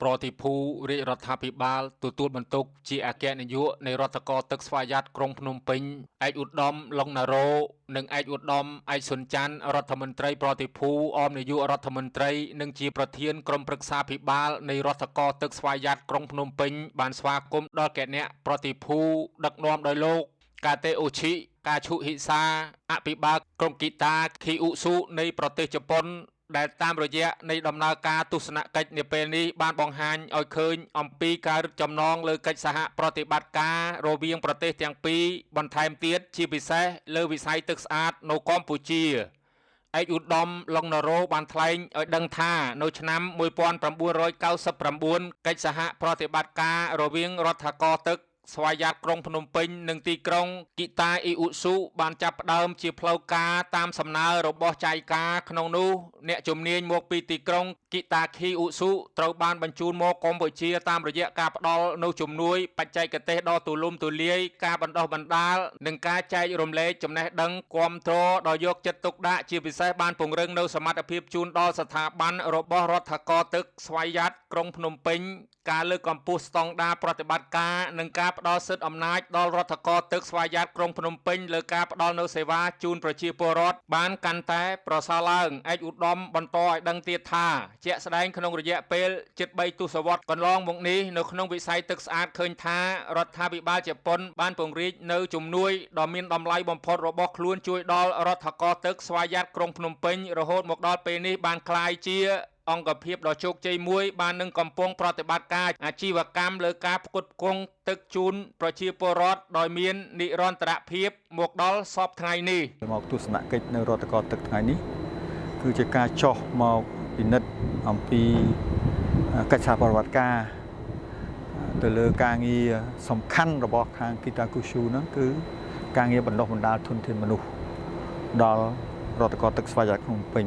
ប្រតិភូរាជរដ្ឋាភិបាលទទួលបន្ទុកជាអគ្គនាយកនៃរដ្ឋាករទឹកស្វយ័តក្រុងភ្នំពេញឯកឧត្តមឡុងណារ៉ូនិងឯកឧត្តមឯកសុនច័ន្ទរដ្ឋមន្ត្រីប្រតិភូអមនាយករដ្ឋមន្ត្រីនិងជាប្រធានក្រុមប្រឹក្សាភិបាលនៃរដ្ឋាករទឹកស្វយ័តក្រុងភ្នំពេញបានស្វាគមន៍ដល់គណៈប្រតិភូដឹកនាំដោយលោកកាតេអូឈិកាឈុហិសាអភិបាលក្រុងគីតាខីអ៊ុស៊ូនៃប្រទេសជប៉ុនដែលតាមរយៈនៃដំណើរការទស្សនកិច្ចនាពេលនេះបានបង្ហាញឲ្យឃើញអំពីការរឹតចំណងលើកិច្ចសហប្រតិបត្តិការរវាងប្រទេសទាំងពីរបន្ថែមទៀតជាពិសេសលើវិស័យទឹកស្អាតនៅកម្ពុជាឯកឧត្តមឡុងណារ៉ូបានថ្លែងឲ្យដឹងថានៅឆ្នាំ1999កិច្ចសហប្រតិបត្តិការរវាងរដ្ឋាករទឹកស្វយ័តក្រុងភ្នំពេញនិងទីក្រុងគីតាអ៊ីអ៊ូស៊ូបានចាប់ផ្ដើមជាផ្លូវការតាមសំណើរបស់ចៃកាក្នុងនោះអ្នកជំនាញមកពីទីក្រុងគីតាខីអ៊ូស៊ូត្រូវបានបញ្ជូនមកកម្ពុជាតាមរយៈការផ្ដល់នូវជំនួយបច្ចេកទេសដ៏ទូលំទូលាយការបណ្ដុះបណ្ដាលនិងការចែករំលែកចំណេះដឹងគាំទ្រដោយយកចិត្តទុកដាក់ជាពិសេសបានពង្រឹងនូវសមត្ថភាពជូនដល់ស្ថាប័នរបស់រដ្ឋាករទឹកស្វយ័តក្រុងភ្នំពេញការលើកកម្ពស់ស្តង់ដារប្រតិបត្តិការនិងការផ្ដល់សិទ្ធិអំណាចដល់រដ្ឋាករទឹកស្វយ័តក្រុងភ្នំពេញលើការផ្ដល់នូវសេវាជូនប្រជាពលរដ្ឋបានកាន់តែប្រសើរឡើងឯកឧត្តមបន្តឲ្យដឹងទៀតថាជាក់ស្ដែងក្នុងរយៈពេលជិត3ទសវត្សរ៍កន្លងមកនេះនៅក្នុងវិស័យទឹកស្អាតឃើញថារដ្ឋាភិបាលជប៉ុនបានពង្រីកនៅជំនួយដ៏មានតម្លៃបំផុតរបស់ខ្លួនជួយដល់រដ្ឋាករទឹកស្វយ័តក្រុងភ្នំពេញរហូតមកដល់ពេលនេះបានក្លាយជាអង្គភាពដ៏ជោគជ័យមួយបាននឹងកំពុងប្រតិបត្តិការអាជីវកម្មលើការផ្គត់ផ្គង់ទឹកជូនប្រជាពលរដ្ឋដោយមាននិរន្តរភាពមកដល់សព្វថ្ងៃនេះមកទស្សនកិច្ចនៅរដ្ឋាករទឹកថ្ងៃនេះគឺជាការចុះមកពិនិត្យអំពីកិច្ចសហប្រតិបត្តិការទៅលើការងារសំខាន់របស់ខាងគីតាគូស៊ូហ្នឹងគឺការងារបណ្ដុះបណ្ដាលធនធានមនុស្សដល់រដ្ឋាករទឹកស្វយ័តភ្នំពេញ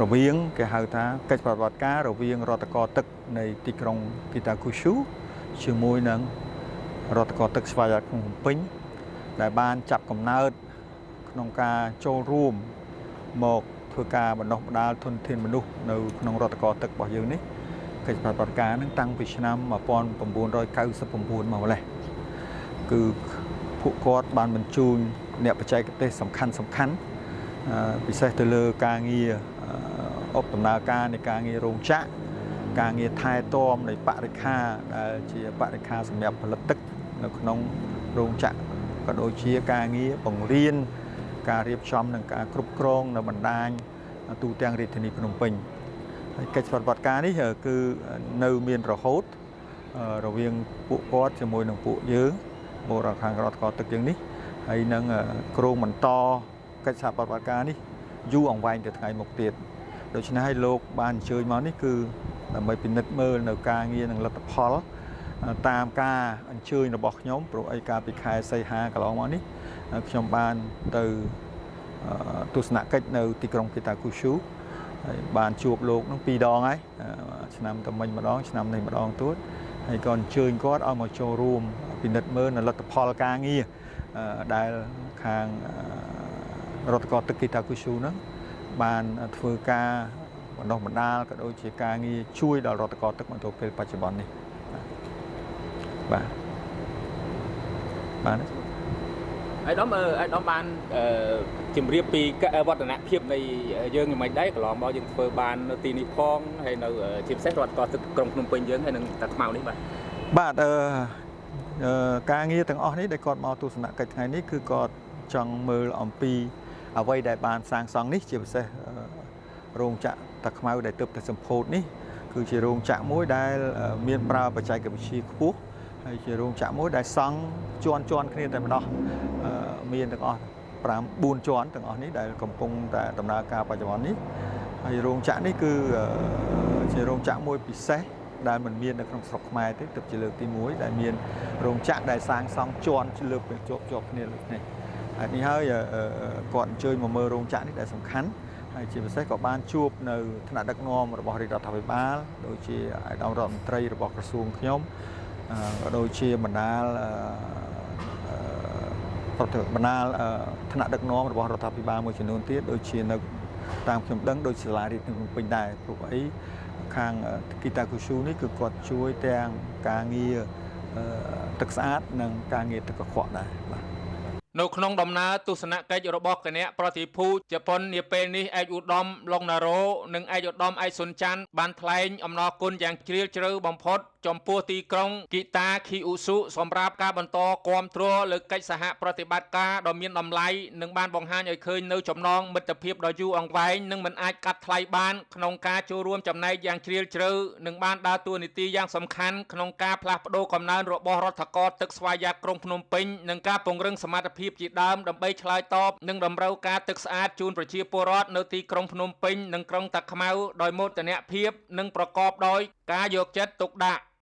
រវាងគេហៅថាកិច្ចប្រតិបត្តិការរវាងរដ្ឋាករទឹកនៃទីក្រុងគីតាគូស៊ូជាមួយនឹងរដ្ឋាករទឹកស្វយ័តភ្នំពេញដែលបានចាប់កំណើតក្នុងការចូលរួមមកធ្វើការបណ្ដុះបណ្ដាលធនធានមនុស្សនៅក្នុងរដ្ឋាករទឹករបស់យើងនេះកិច្ចប្រតិបត្តិការនឹងតាំងពីឆ្នាំ1999មកម្លេះគឺពួកគាត់បានបញ្ជូនអ្នកបច្ចេកទេសសំខាន់ៗពិសេសទៅលើការងារអបដំណើរការនៃការងាររោងចក្រការងារថែទាំនៃបរិក្ខារដែលជាបរិក្ខារសម្រាប់ផលិតទឹកនៅក្នុងរោងចក្រក៏ដូចជាការងារបង្រៀនការរៀបចំនិងការគ្រប់គ្រងនៅបណ្ដាញទូទាំងរាជធានីភ្នំពេញហើយកិច្ចប្រតិបត្តិការនេះគឺនៅមានរហូតរវាងពួកគាត់ជាមួយនឹងពួកយើងមករកខាងរដ្ឋាករទឹកយើងនេះហើយនឹងគ្រោងបន្តកិច្ចសហប្រតិបត្តិការនេះយូរអង្វែងទៅថ្ងៃមុខទៀតដូច្នេះហើយលោកបានអញ្ជើញមកនេះគឺដើម្បីពិនិត្យមើលនៅការងារនិងលទ្ធផលតាមការអញ្ជើញរបស់ខ្ញុំព្រោះអីកាលពីខែសីហាកន្លងមកនេះខ្ញុំបានទៅទស្សនកិច្ចនៅទីក្រុងគីតាគូស៊ូហើយបានជួបលោកនឹង2ដងហើយឆ្នាំតែមិញម្ដងឆ្នាំនេះម្ដងទៀតហើយក៏អញ្ជើញគាត់ឲ្យមកចូលរួមពិនិត្យមើលនៅលទ្ធផលការងារដែលខាងរដ្ឋាករទឹកគីតាគូស៊ូហ្នឹងបានធ្វើការបណ្ដុះបណ្ដាលក៏ដូចជាការងារជួយដល់រដ្ឋាករទឹកមកទល់ពេលបច្ចុប្បន្ននេះបាទបាទឯកឧត្តមបានជម្រាបពីវឌ្ឍនភាពនៃយើងយ៉ាងម៉េចដែរកន្លងមកយើងធ្វើបាននៅទីនេះផងហើយនៅជាពិសេសរដ្ឋាករទឹកក្រុងភ្នំពេញយើងហើយនឹងតាខ្មៅនេះបាទបាទការងារទាំងអស់នេះដែលគាត់មកទស្សនកិច្ចថ្ងៃនេះគឺគាត់ចង់មើលអំពីអ្វីដែលបានសាងសង់នេះជាពិសេសរោងចក្រតាខ្មៅដែលទើបតែសម្ពោធនេះគឺជារោងចក្រមួយដែលមានប្រើបច្ចេកវិទ្យាខ្ពស់ហើយជារោងចក្រមួយដែលសង់ជាន់គ្នាតែម្ដងមានទាំងអស់5 4ជាន់ទាំងអស់នេះដែលកំពុងតែដំណើរការបច្ចុប្បន្ននេះហើយរោងចក្រនេះគឺជារោងចក្រមួយពិសេសដែលមិនមាននៅក្នុងស្រុកខ្មែរទេទើបជាលើកទី1ដែលមានរោងចក្រដែលសាងសង់ជាន់លើកជាប់គ្នាលើកនេះហើយនេះហើយគាត់អញ្ជើញមកមើលរោងចក្រនេះដែលសំខាន់ហើយជាពិសេសក៏បានជួបនៅថ្នាក់ដឹកនាំរបស់រាជរដ្ឋាភិបាលដូចជាឯកឧត្តមរដ្ឋមន្ត្រីរបស់ក្រសួងខ្ញុំក៏ដូចជាបណ្ដាលប្រតិបណ្ដាលថ្នាក់ដឹកនាំរបស់រដ្ឋាភិបាលមួយចំនួនទៀតដូចជានៅ តាមខ្ញុំដឹង ដូចសាលារាជធានីភ្នំពេញដែរ ព្រោះអីខាងគីតាគូស៊ូនេះ គឺគាត់ជួយទាំងការងារទឹកស្អាត និងការងារទឹកកខ្វក់ដែរ បាទ។ នៅក្នុងដំណើរទស្សនកិច្ចរបស់គណៈប្រតិភូជប៉ុននាពេលនេះ ឯកឧត្តមឡុងណារ៉ូ និងឯកឧត្តមឯកសុនច័ន្ទ បានថ្លែងអំណរគុណយ៉ាងជ្រាលជ្រៅបំផុតចំពោះទីក្រុងគីតាឃីអ៊ូស៊ុ សម្រាប់ការបន្តគាំទ្រលើកិច្ចសហប្រតិបត្តិការដ៏មានតម្លៃ និងបានបង្ហាញឲ្យឃើញនៅចំណងមិត្តភាពដ៏យូរអង្វែង និងមិនអាចកាត់ថ្លៃបាន ក្នុងការចូលរួមចំណែកយ៉ាងជ្រាលជ្រៅ និងបានដើរតួនាទីយ៉ាងសំខាន់ក្នុងការផ្លាស់ប្ដូរកំណើនរបស់រដ្ឋកោទឹកស្វយ័តក្រុងភ្នំពេញ និងការពង្រឹងសមត្ថភាពជាដើម ដើម្បីឆ្លើយតបនឹងតម្រូវការទឹកស្អាតជូនប្រជាពលរដ្ឋនៅទីក្រុងភ្នំពេញ និងក្រុងតាខ្មៅ ដោយមោទនភាព និងប្រកបដោយការយកចិត្តទុកដាក់។